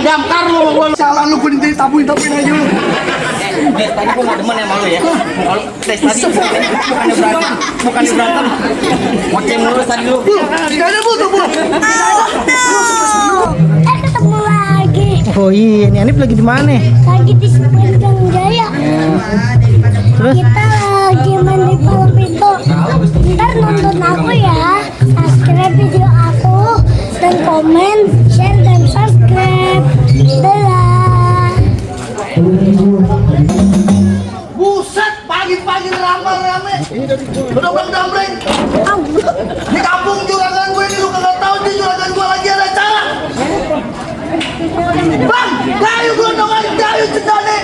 damkar lu. Salah lu kudu tabuin aja lu. Tadi gua nggak demen ya malu ya. Kalau tes tadi bukannya berantem. Oceng lurus tadi lu. Tidak ada Bu. Ketemu lagi. Oh iya, ini Anip lagi di mana? Lagi di Sepanjang Jaya. Terus? Kita lagi main di kolam itu. Ntar nonton aku ya. Subscribe video aku dan komen, share dan subscribe. Dadah. Buset, pagi-pagi rame. Bedong-bedong. Di kampung juragan gue ini lu kagak tahu di juragan gue lagi ada acara. Bang, kayu gelondongan, kayu cendane.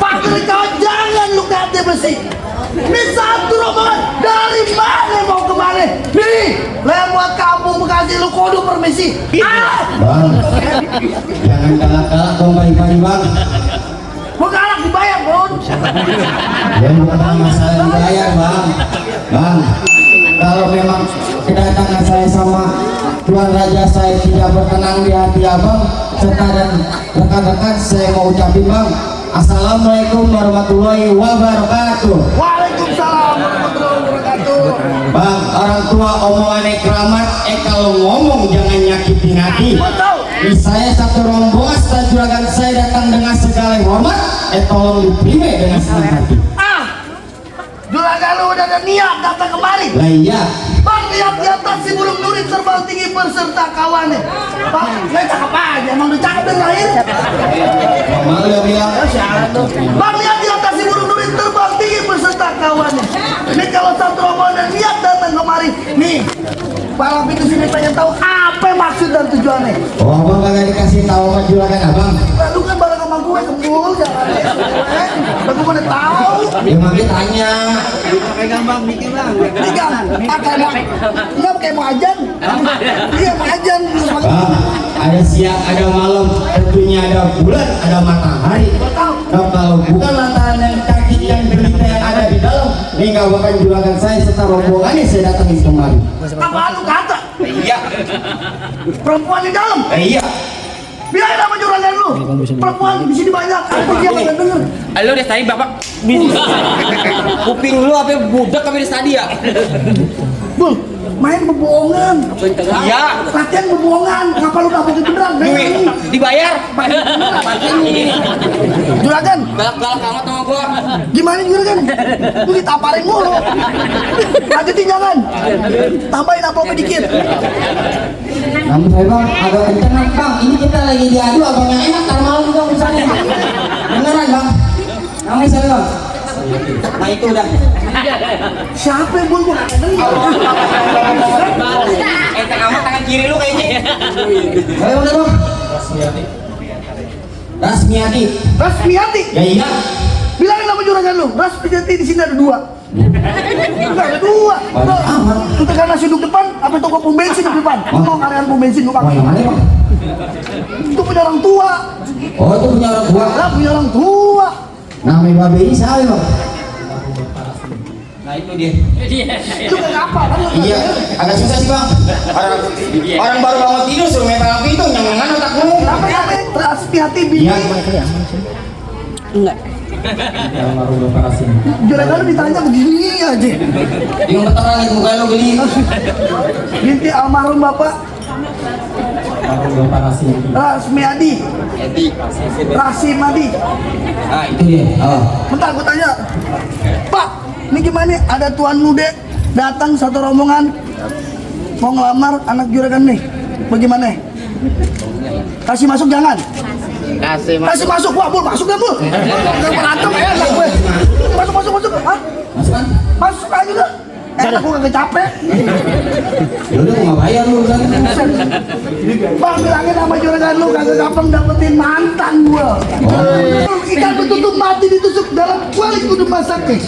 Pakai kawan jangan lu kate besi. Ini satu rombongan dari mana mau ke mana? Nih, lewat kampung Bekasi lu kudu permisi. Bang, jangan galak-galak dong pagi-pagi bang. Gua galak dibayar, Bon. Ya bukan masalah dibayar bang. Bang, kalau memang kedatangan saya sama Tuan Raja saya tidak berkenan di hati abang serta dan rekan-rekan, saya mau ucapin bang, Assalamualaikum warahmatullahi wabarakatuh. Waalaikumsalam warahmatullahi wabarakatuh. Bang, orang tua omongannya keramat, kalau ngomong jangan nyakitin hati. Ini saya satu rombongan setelah juragan saya datang dengan segala hormat, tolong diterima dengan senang hati. Juragan lu udah ada niat datang kemari. Lah iya. Bang, lihat di atas si burung duri terbang tinggi berserta kawannya. Bang, saya cakep aja, emang udah cakep dari lahir. Malu ya bilang. Bang, lihat di atas si burung duri terbang tinggi berserta kawannya. Ini kalau satu rombongan niat datang kemari, nih, balap itu sini pengen tahu apa maksud dan tujuannya. Oh, abang kagak dikasih tahu sama juragan abang. Lu kan bareng sama gue kembul, jangan aku mana tahu. Ya makanya tanya. Pegang bang, mikir bang. Tiga, enggak kayak mau ajan. Iya mau ajan. Bang, ada siang, ada malam, tentunya ada bulan, ada matahari. Nah, kalau bukan lantaran yang sakit yang derita yang ada di dalam, ini nggak bakal juragan saya serta rombongannya saya datangin kemari. Apa lu kata? Iya. Perempuan di dalam. Iya. Bilangin sama juragan lu. Perempuan di sini banyak. Aku dia nggak denger. Lu udah tadi bapak. Kuping lu apa budak apa di tadi ya? Bul, main kebohongan. Iya. Latihan kebohongan. Ngapa lu dapetin beneran? Duit dibayar. Juragan, Galak-galak amat sama gua. gimana juragan? Lu ditamparin mulu. Lanjutin jangan. Tambahin amplopnya dikit. Namun saya bang, agak kenceng bang. Ini kita lagi diadu abang yang enak, ntar malam juga misalnya. Beneran bang. Namanya saya bang. Nah itu udah. Siapa yang gua nggak denger? Amat tangan kiri lu kayaknya. Ayo udah bang. Rasmiati. Rasmiati. Ya iya. Bilangin sama juragan lu. Rasmiati di sini ada dua. Enggak ada dua. Itu kan nasi duduk depan, apa toko pom bensin di depan? Mau karyawan pom bensin gua Wah pakai. yang mana bang? Itu punya orang tua. Oh itu punya orang tua. Lah punya orang tua. Namanya babe ini siapa bang? Nah itu dia. Itu kan apa? Kan lu Iya, agak susah sih bang. Orang baru bangun tidur suruh main balap itu, jangan otak lu. apa namanya? Rasmiati bini. Iya. Juragan lu ditanya begini aja. Yang beneran itu muka lu geli. Binti almarhum bapak Rasmiadi. Rasimadi. Ah itu dia. Oh. Bentar gua tanya. Pak, ini gimana? Ada tuan muda datang satu rombongan mau ngelamar anak juragan nih. Bagaimana? Kasih masuk jangan? Kasih masuk. Wah, Bul, masuk dah, Bul. Jangan berantem enak gue. Masuk. Hah? Masuk kan? Masuk aja dah. Enak gue kagak capek. Ya udah mau bayar lu kan? Bang, bilangin sama juragan lu kagak gampang dapetin mantan gua. Ikan betutup mati ditusuk dalam kuali kudu masak nih.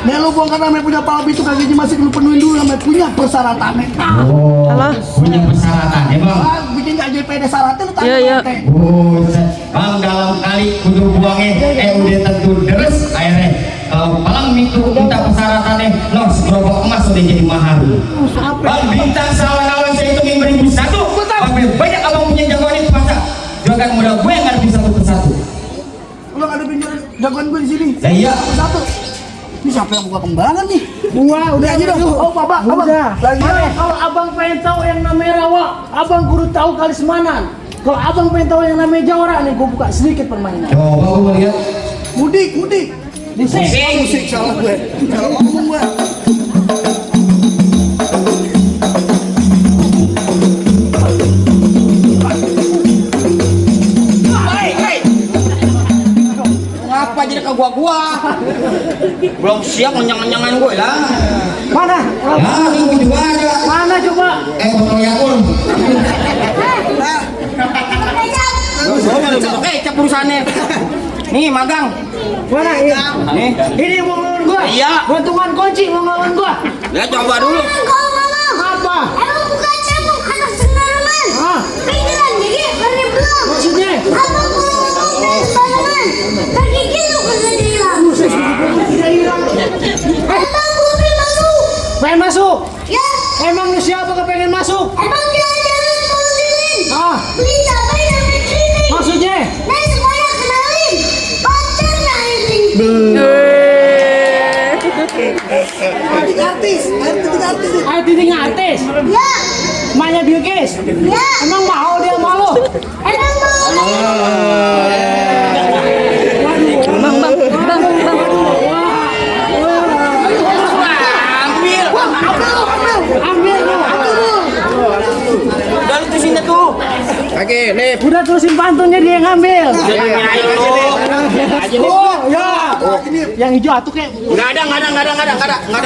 Nih lu bongkar namanya punya palbi itu kagak masih lu penuhin dulu namanya punya persyaratannya. Oh. Punya persyaratan ya bang? Bikin KJPD syaratnya lu tanya. Iya. Buset. Bang dalam kali kudu buangnya udah tentu deres akhirnya. Kalau palang itu minta persyaratannya, nos gerobak emas udah jadi mahal. Bang bintang sawan-awan saya itu 5.001. Sampai banyak abang punya jagoan itu pasar. juragan modal gue ngerti satu persatu. Lu ngadepin jagoan gue di sini. Lah iya. Satu. Ini siapa yang buka kembarangan nih? Gua udah Aja dong. Oh, Bapak, Abang. Udah. Lagi. Kalau abang pengen tahu yang namanya rawa, abang kudu tahu Kalismanan. Kalau abang pengen tahu yang namanya Jawara nih, gua buka sedikit permainan. Coba gue lihat. Mudik. Musik. Musik salah gue. Salah ngomong gue. Ngapa jadi ke gua? Belum siap ngenyang-nyenyangan gue lah. Mana? Ya, minggu juga ada. Mana coba? Botol Yakult. Kecap perusahaannya. Nih magang. Mana ini? Nih. Ini mau ngelawan gua. Iya. Gantungan kunci mau ngelawan gua. Ya coba dulu. Kalau ngomong, Apa? emang bukan cebong anak sembarangan. Ah. Pikiran gigi berani belum. Maksudnya? Abang kalau ngomong dari sembarangan, bergigi lu kagak hilang. Tidak hilang. Abang mobil masuk. Pengen masuk? Ya, Emang lu siapa kepengen masuk? emang jalan-jalan mau lilin. Ah. Beli cabai dan bikini. Maksudnya? Nah semuanya kenalin. Pacarnya ini. Artis. Ayo titik artis. Ya, Emaknya Bill Gates. ya. Emang mau dia malu? Emang mau. Ambil. Ambil lu. Udah lu tulisin dah tuh. Oke, nih. Udah terusin pantunnya dia yang ngambil. Jangan nyerahin lu. Oh ya. Yang hijau atuh kayak. Enggak ada.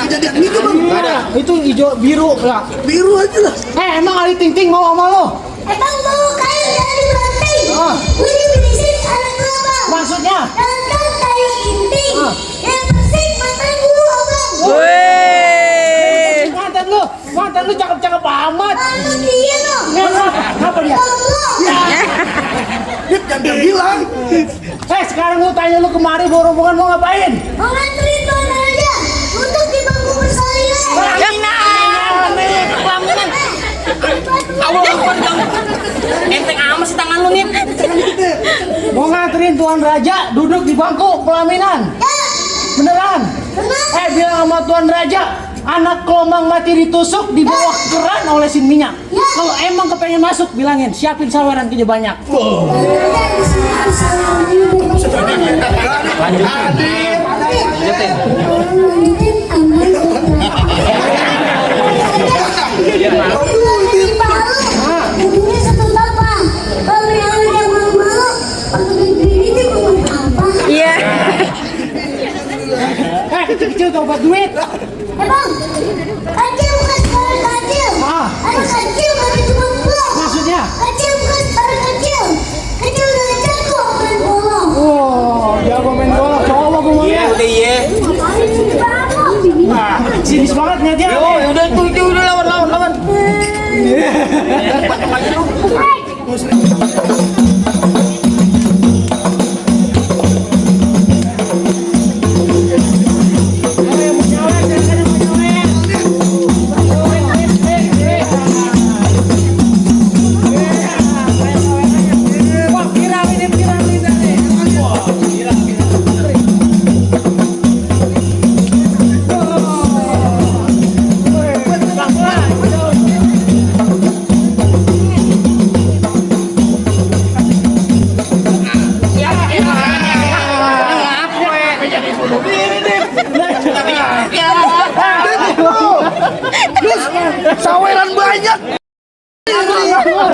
Kejadian itu bang. Nah, itu hijau biru lah. Biru aja lah. Emang Ali Ting Ting mau sama lo? Emang mau kayu dari ranting. Ah. Bunyi berisik anak kelabang. Maksudnya? Rangkang kayu inting. Ah. Yang bersih mantan guru abang. Mantan lu cakep-cakep amat. Lalu dia no. Apa dia? Allah. Dia jangan bilang. Sekarang lu tanya lu kemari bawa rombongan mau ngapain? Mau nganterin Tuan Raja untuk di bangku persalinan. Enteng amat sih tangan lu nih. Mau nganterin Tuan Raja duduk di bangku pelaminan. Ya, Beneran? benar. Bilang sama Tuan Raja, anak kelomang mati ditusuk di bawah keran oleh sin minyak. Kalau emang kepengen masuk, bilangin siapin saweran kerja banyak. Ini satu apa? Kalau yang malu-malu, waktu gede ini mau apa? Kecil-kecil tuh buat duit. Bang, kecil bukan sekarang kecil. Ah. Anak kecil tapi cuma pulang. Maksudnya? Kecil bukan sekarang kecil. Kecil udah jago main bola. Oh, jago main bola. Coba gue mau Iya, lihat. udah iya. Ngapain sih banget? Sinis banget nih dia. Yo, udah itu udah lawan. Saweran banyak.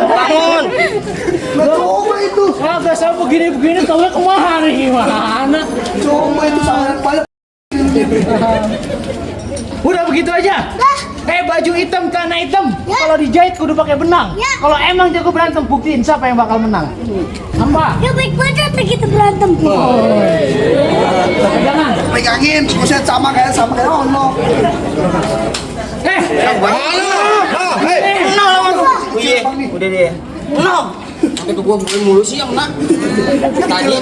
Bangun. Coba itu. Agak saya begini-begini tahunya kemana gimana? Coba itu saweran banyak. Udah begitu aja. Baju hitam, celana hitam. Kalau dijahit kudu pakai benang. Ya. Kalau emang jago berantem, buktiin siapa yang bakal menang. Apa? Ya baik banget kita berantem. Jangan. Pegangin, buset sama kayak Ono. No lawan. Iya, udah deh. No. Sampai tuh gua bukan mulu sih yang nak. Tadi.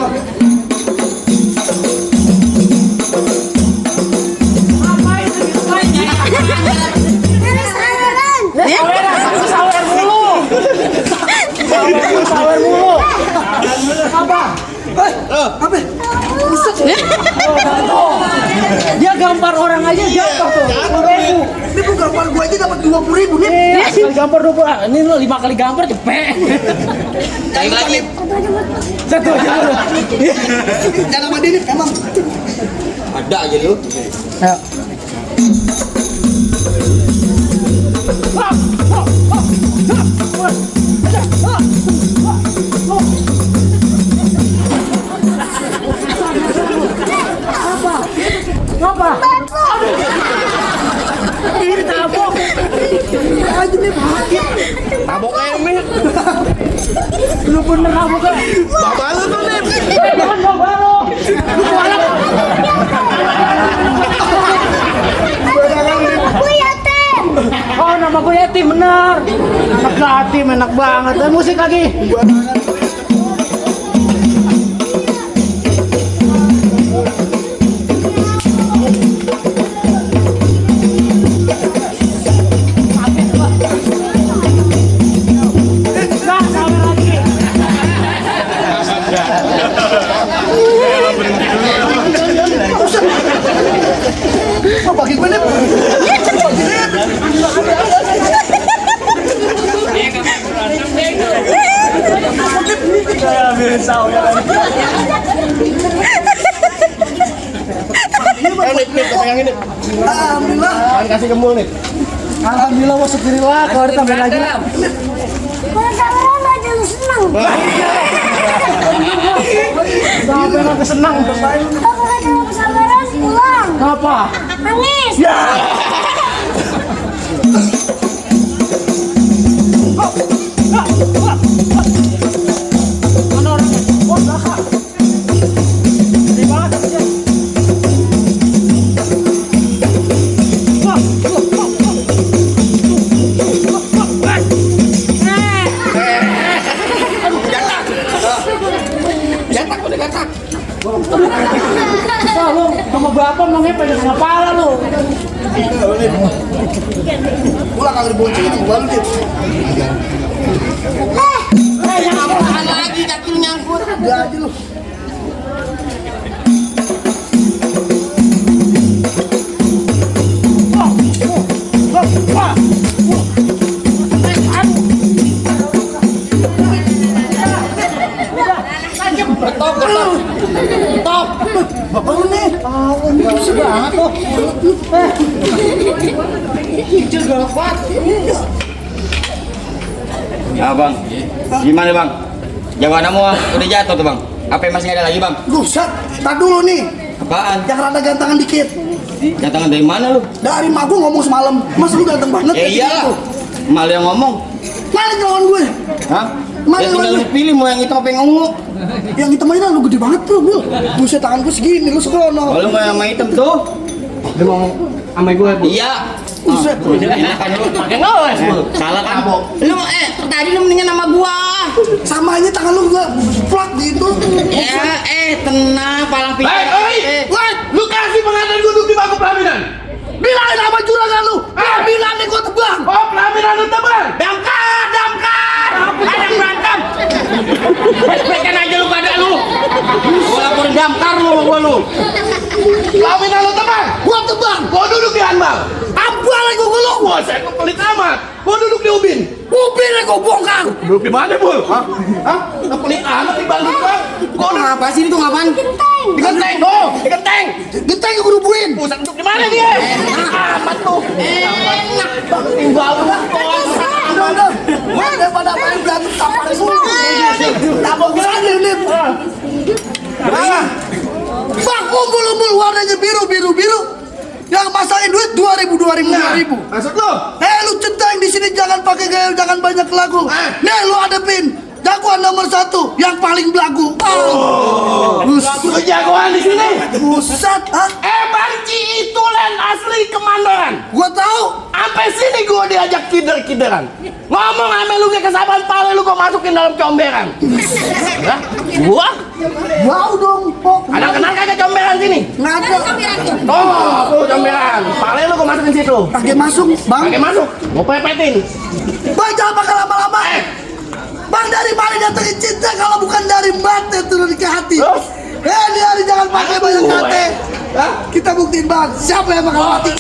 Saweran. Sawer mulu. Sawer mulu. Apa? Apa? Buset. Dia gampar orang aja gampar tuh. 10.000. Ini bukan gambar gua aja dapat 20.000 nih. Sekali gampar 20. Ini lo 5 kali gampar cepet. Sekali lagi. Satu aja dulu. Jangan sama dia nih, emang. Ada aja lu. Ayo. Apa? Ini tabok. Aja nih, mati. Tabok aja nih. Lu bener tabok kan? Bapak lu tuh nih. Jangan bawa lo. Aku yatim. Oh, nama gue Yatim, bener. Anak yatim, enak banget. Dan musik lagi. Nah, sama lagi. Oh, bagi gue nih. Alhamdulillah. Kasih gembul nih. Alhamdulillah, wa syukurillah. Kalau ditambah lagi. Kalau sabaran aja lu senang. Sampai nggak senang. Kalau gak dalam kesabaran pulang. Apa? Nangis. Mana orangnya? Oh, kakak. Gede banget tapi dia. Gatak udah gatak. Bisa lu sama bapak emangnya pengen sama pala lu. Pulang kagak dibonceng itu gua lu dit. Apaan lagi kaki lu nyangkut. Udah aja lu. Top. Bapak lu nih. Bisa banget tuh. Kecil gawat. Ya bang, gimana bang? Jawabanmu udah jatuh tuh bang. Apa yang masih ada lagi bang? Buset. Tar dulu nih. Apaan? Yang rada gantangan dikit. Datangan dari mana lu? Dari mak gua ngomong semalam. Mas lu ganteng banget. Ya kayak iyalah. gitu. Mal yang ngomong. Mana lawan gue? Hah? Mana Ya tinggal lu? lu pilih mau yang hitam apa yang ungu. Yang hitam aja lu gede banget tuh, Bil. Buset tangan gue segini, lu sekono. Kalau mau yang hitam tuh. Lu mau sama gue, Bu? Iya. Buset. Enak kan lu pakai ngeles lu. Salah kan? Lu tadi lu mendingan sama gua. Sama aja tangan lu gua plak gitu. Ya tenang palang pikir. Woi, Lu kasih pengantin duduk di bangku pelaminan. bilangin sama juragan lu. Bilang nih gua tebang. Oh, pelaminan lu tebal. Damkar, damkar. Ada yang berantem. Baik-baikan aja lu pada lu. Gua laporin damkar lu sama gua lu. Pelaminan lu tebal. Gua tebang. Gua duduk di handball. Apa lagi gua lu? Wah, saya kok pelit amat. Gua duduk di ubin. Mobil gua bongkar. Duduk di mana, Bul? Hah? Nggak pelit amat di bangku gua. Kok ngapa sih itu ngapain? Genteng. Di genteng. Oh, di genteng. Genteng gua rubuhin. Pusat duduk di mana dia? Amat tuh. Enak. Tinggal lu. Udah. Mana pada main berantem tampar semua. Tampar aja nih. Bang, umbul warnanya biru. Yang masain duit 2.000. Maksud lu? Lu centang di sini jangan pakai gaya, jangan banyak lagu. Nih lu adepin jagoan nomor 1 yang paling belagu. Lu jagoan di sini. Buset, ah? Banci itu land asli Kemandoran. Gua tahu. Sampai sini gua diajak kider-kideran. Ngomong sama lu kayak kesabaran pale lu kok masukin dalam comberan. Hah? Gua? Wow dong, Pok. Ada kenal kagak comberan sini? Nggak ada. Oh, tuh comberan. Pale lu kok masukin situ. Pakai masuk, Bang. Pakai masuk. Gua pepetin. Bang, jangan pakai lama-lama. Bang, dari mana datangin cinta kalau bukan dari mata turun ke hati? Di hari jangan pakai banyak kata. Kita buktiin bang, siapa yang bakal mati?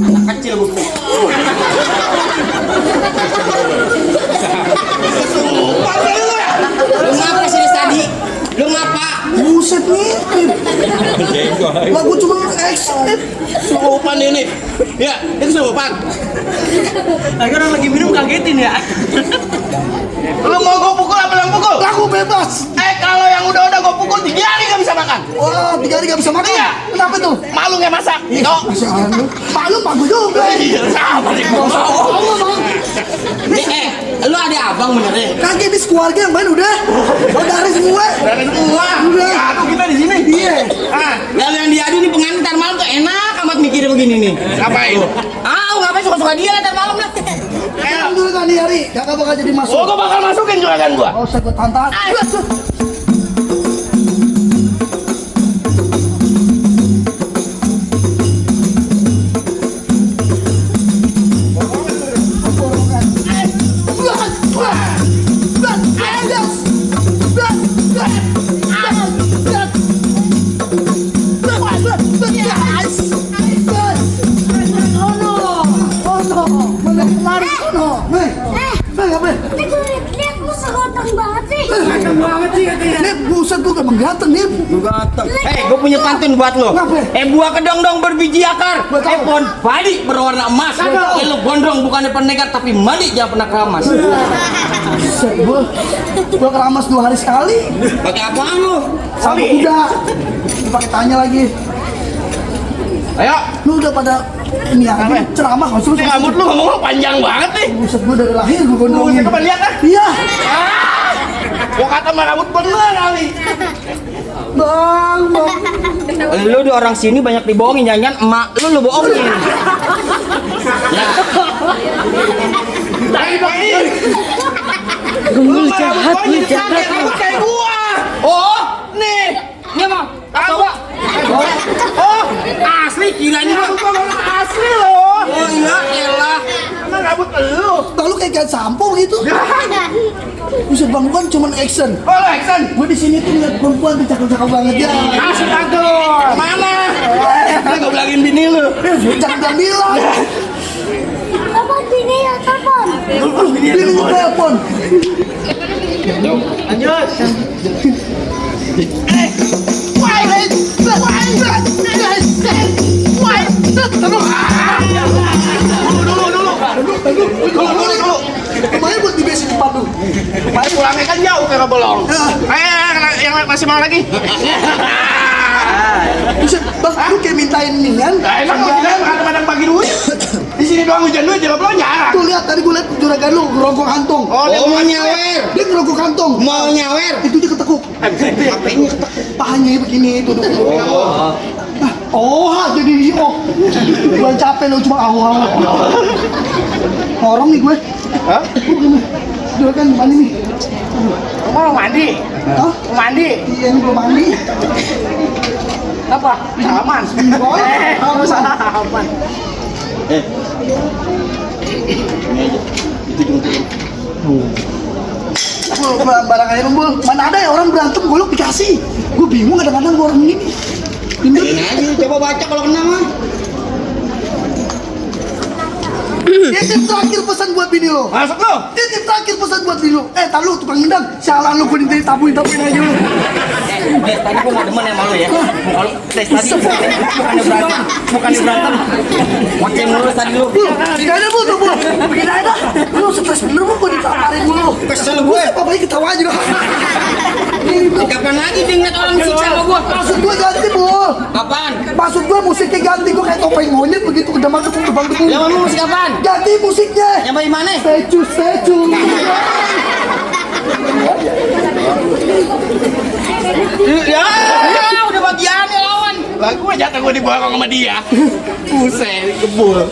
Anak kecil bukti. Lu ngapa sih tadi? Lu ngapa? Buset nih. Lagu cuma ekstrim. Surupan ini. Ya, itu surupan. Lagi orang lagi minum kagetin ya. Lu mau gue pukul apa yang pukul? Lagu bebas. Kalau yang udah gue pukul 3 hari gak bisa makan. Wah, 3 hari gak bisa makan. Iya. Kenapa tuh? Malu gak masak. Masya Allah. Malu pagu juga. Iya, sama nih. Allah bang. Lu ada abang bener ya? Kaki bis keluarga yang main udah. Oh dari semua. Dari semua. Udah. Aku kita di sini. Iya. Lalu yang diadu nih pengantar malam tuh enak amat mikir begini nih. Ngapain? Ngapain suka-suka dia lah ntar malam dah. Enak dulu kan di hari. Kakak bakal jadi masuk. Oh, gue bakal masukin juragan gua. Oh, saya gue tantang. Nih, buset gue emang ganteng nih. Gue punya pantun buat lo. Kenapa? Buah kedong-dong berbiji akar. Pohon padi berwarna emas. Lu gondrong bukannya pendekar tapi mandi jangan pernah keramas. Buset gue keramas 2 hari sekali. Pakai apaan lu? Sama kuda. Pakai tanya lagi. Ayo. Lu udah pada ini ya, ceramah maksud Ini rambut lu ngomong panjang banget nih. Buset gue dari lahir gue gondrongin. Buset, coba lihat ah. Iya. Gua kata mah rambut bener kali. Bang. Lu di orang sini banyak dibohongin, jangan emak lu bohongin. Lu jahat, lu jahat. Rambut kayak gua. Oh, nih. Ini emang coba. Oh, asli kiranya Asli loh. Oh iya, elah. Emang rambut lu. Lu kayak sampo gitu. Buset bang, bukan cuman action. Oh, lu action. Gue di sini tuh lihat perempuan tuh cakep-cakep banget ya. Asli aduh. Mana? Lu gak bilangin bini lu. Jangan bilang. Telepon bini ya, telepon. Bini gue telepon. Dulu. Kemarin buat di basic tempat lu. Kemarin pulangnya kan jauh ke Bolong. Yang masih mau lagi. Buset bang, lu kayak mintain minian. Emang lu bilang kadang-kadang bagi duit. Di sini doang hujan duit, jangan belum jarang. Tuh lihat tadi gue lihat juragan lu ngerokok kantong. Oh, dia mau nyawer. Dia ngerokok kantong. Mau nyawer. Itu dia ketekuk. Apanya ketek? Pahanya begini itu. Jadi gue capek lu cuma awal. Ngorong nih gue. Hah? Juragan mandi nih. Mau mandi? Hah? Mandi? Iya ini belum mandi. Apa? Salaman. Harus Salaman. barang aja Bul. Mana ada ya orang berantem golok dikasih. Gue bingung kadang-kadang gue orang ini. Ini aja, coba baca kalau kena mah. Titip terakhir pesan buat bini lo. Masuk lu. Titip terakhir pesan buat bini lo. Tar lu tukang gendang. Sialan lu gue ditabuin aja lu. Tadi gua nggak demen sama lu ya. Kalau tadi bukannya berantem. Ngoceh mulu tadi lu. Bul, gak ada Bul tuh Bul. Begini aja dah. Lu stres bener Bul gue ditamparin mulu. Kesel gue. Papanya ketawa aja dong. Kapan lagi dia ngeliat orang siksa sama gua? Maksud gue ganti Bul. Kapan? Maksud gue musiknya ganti. Gue kayak topeng monyet begitu ke depan tepung. Yang mau musik kapan? Ganti musiknya. Yang bagaimana? Statue. Ya, udah bagiannya lawan. Lah gue jatuh gue diborong sama dia. Buset, kebul.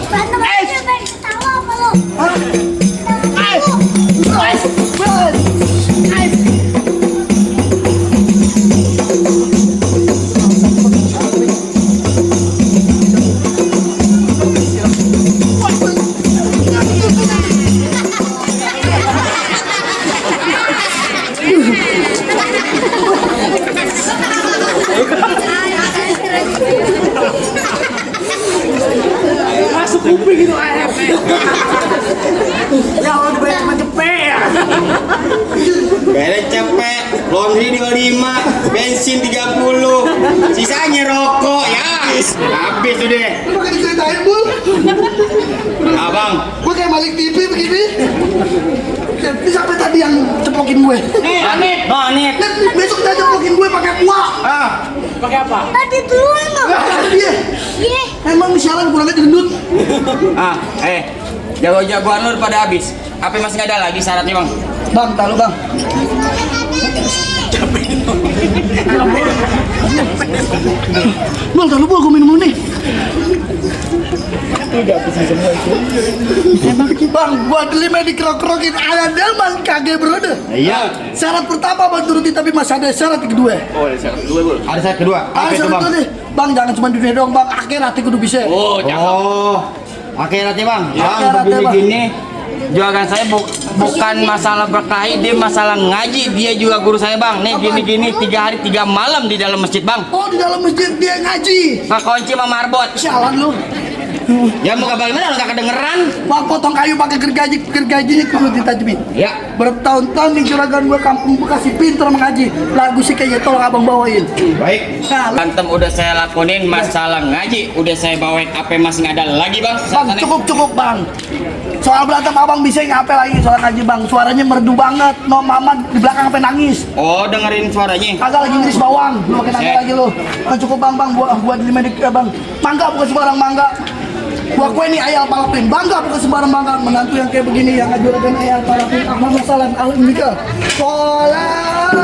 Berantem aja pengen ketawa apa lo? beli 25, bensin 30, sisanya rokok ya. Habis tuh deh. Lu pakai diceritain, Bul. Abang, Gue kayak Malik TV begini. Ini sampai tadi yang ceplokin gue. Anit. Anit. Besok dia ceplokin gue pakai kuah. Pakai apa? Tadi duluan loh. Dia Iya. emang sialan kurangnya gendut. Jago-jagoan lu pada habis. Apa masih nggak ada lagi syaratnya bang? Bang, tahu bang. Bang, tahu gue minum nih. Bang, gua delima dikerok-kerokin ada delman kagak brode. Iya. Syarat pertama bang turuti tapi masih ada syarat kedua. Oh, ada syarat kedua, Bul. Ada syarat kedua. Ah, Apa itu, syarat Bang? kedua nih. Bang, jangan cuma dunia doang bang, akhirat kudu bisa. Oh, cakep. Oh, akhiratnya bang. Bang, Akhiratnya, Bang. begini-gini. Jualan saya bukan masalah berkelahi, dia masalah ngaji. Dia juga guru saya bang. Nih gini-gini 3 hari 3 malam di dalam masjid bang. Oh, di dalam masjid dia ngaji. Ngekunci sama marbot. Sialan lu. Ya mau bagaimana nggak kedengeran? Bang, potong kayu pakai gergajinya kudu ditajemin. Ya. Bertahun-tahun nih juragan gua kampung Bekasi pinter mengaji. Lagu sih kayaknya tolong abang bawain. Baik. Nah, Bantem udah saya lakonin, masalah ngaji udah saya bawain. Apa masih nggak ada lagi bang? bang, cukup bang. Soal berantem abang bisa ngapain lagi soal ngaji bang. Suaranya merdu banget. No mama di belakang sampai nangis. Oh dengerin suaranya. Kagak lagi ngiris bawang. Lu makin nangis lagi lu. Bang, cukup bang, buat 5 dik bang. Mangga bukan sembarang mangga. Gua kue nih ayal palapin. Bangga bukan sembarang bangga. Menantu yang kayak begini yang ngajurakan ayal palapin. Ahmad masalah al-Indika. Sholat.